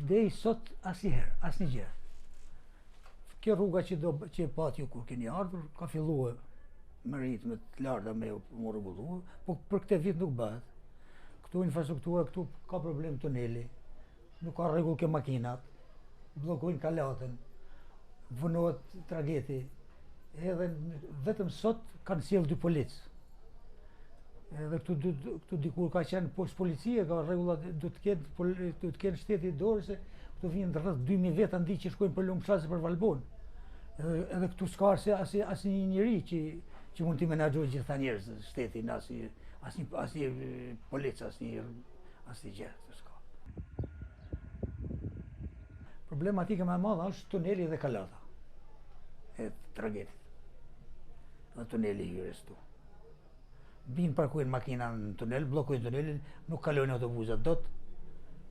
deri sot asnjëherë, asnjë gjë. Kjo rruga që do që e patë ju kur keni ardhur, ka filluar me ritme të larta me u rregullu, po për këtë vit nuk bëhet. Këtu infrastruktura, këtu ka problem tuneli, nuk ka rregull ke makinat, bllokojnë kalatën, vonohet trageti, edhe vetëm sot kanë sjellë dy policë. Edhe këtu, këtu dikur ka qenë post policie, ka rregullat do të kenë do të kenë shteti dorë se këtu vijnë rreth 2000 veta në ditë që shkojnë për Lumshas për Valbonë. Edhe edhe këtu s'ka asnjë asnjë asnjë njeri që që mund t'i menaxhojë gjithë ata njerëz shteti në asnjë asnjë asnjë polic asnjë asnjë gjë s'ka. Problematika më e madhe është tuneli dhe kalata e tragetit. Dhe tuneli i hyrjes këtu. Vijnë parkojnë makina në tunel, bllokojnë tunelin, nuk kalojnë autobusat dot.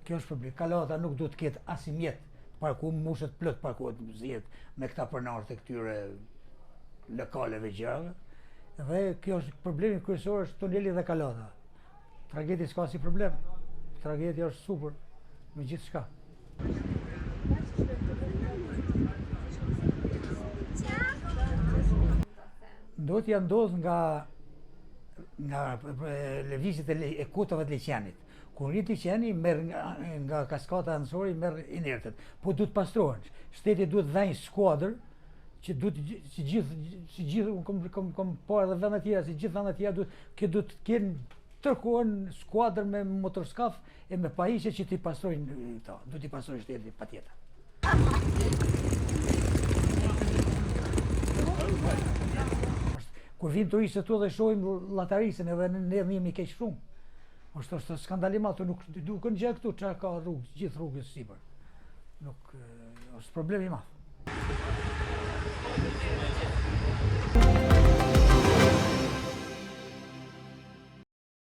Kjo është problem. Kalata nuk duhet të ketë asnjë mjet parku, mushet plot parkohet zihet me këta pronarët e këtyre lokaleve gjërave. Dhe kjo është problemi kryesor është tuneli dhe kalata. Trageti s'ka si problem. Trageti është super me gjithçka. Ndotja ndodh nga nga lëvizjet e, e kotave të liqenit. Kur ngrihet liqeni, merr nga, nga kaskata anësore, merr inertet. Po duhet pastrohen. Shteti duhet vënë skuadër që duhet si gjithë si gjithë unë kom kom kom parë edhe vende tjera si gjithë vende tjera duhet kjo duhet të kenë tërë kohën skuadër me motorskaf e me pajisje që t'i pastrojnë këto, duhet t'i pastrojë shteti patjetër. Kur vijnë turistët këtu dhe shohim llatarisën edhe ne ne jemi keq shumë. Është është skandal i madh, nuk duken gjë këtu çka ka rrugë, gjithë rrugës sipër. Nuk është problem i madh.